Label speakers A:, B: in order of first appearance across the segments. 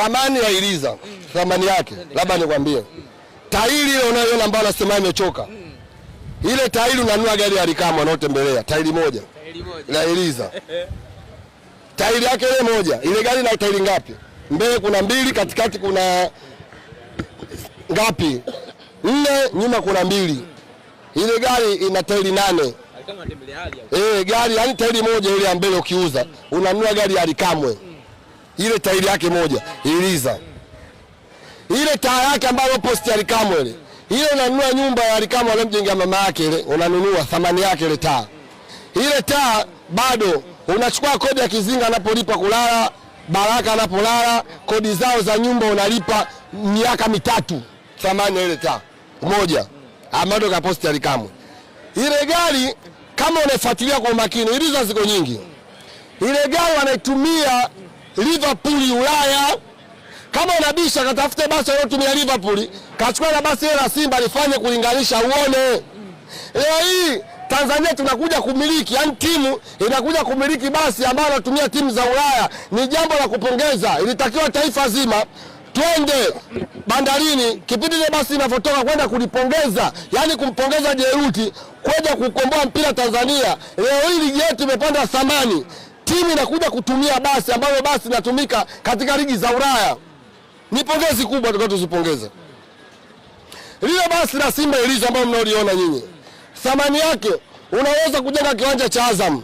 A: Thamani ya Iliza, thamani yake, labda nikwambie. Tairi ile unayoiona ambayo nasema imechoka. Ile tairi unanunua gari ya Alikamwe wanaotembelea, tairi moja.
B: Tairi moja.
A: La Iliza. Tairi yake ile moja, ile gari na tairi ngapi? Mbele kuna mbili, katikati kuna ngapi? 4, nyuma kuna 2. Ile gari ina tairi 8.
B: Kama tembelea hali hapo.
A: Gari yani tairi moja ile ya mbele ukiuza, unanunua gari ya Alikamwe. Ile tairi yake moja, Iliza. Ile taa yake ambayo post ya Alikamwe ile. Ile unanunua nyumba ya Alikamwe aliyomjengea mama yake ile, unanunua thamani yake ile taa. Ile taa bado unachukua kodi ya Kizinga anapolipa kulala, Baraka anapolala, kodi zao za nyumba unalipa miaka 3 thamani ya ile taa moja ambayo ka post ya Alikamwe. Ile gari kama unafuatilia kwa umakini, Iliza ziko nyingi. Ile gari wanaitumia Liverpool Ulaya. Kama unabisha katafute basi wanaotumia Liverpool, kachukua na basi ile la Simba lifanye kulinganisha uone. Leo hii Tanzania tunakuja kumiliki, yani timu inakuja kumiliki basi ambayo wanatumia timu za Ulaya. Ni jambo la kupongeza. Ilitakiwa taifa zima twende bandarini kipindi ile basi inavyotoka kwenda kulipongeza, yani kumpongeza Jeruti kwenda kukomboa mpira Tanzania. Leo hii ligi yetu imepanda thamani. Timu inakuja kutumia basi ambayo basi inatumika katika ligi za Ulaya. Ni pongezi kubwa tukao tuzipongeze. Lile basi la Simba Iliza ambalo mnaoliona nyinyi, thamani yake unaweza kujenga kiwanja cha Azam,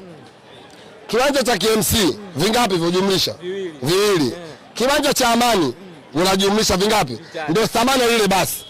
A: kiwanja cha KMC, vingapi vijumlisha? Viwili. Kiwanja cha Amani unajumlisha vingapi? Ndio thamani ya lile basi.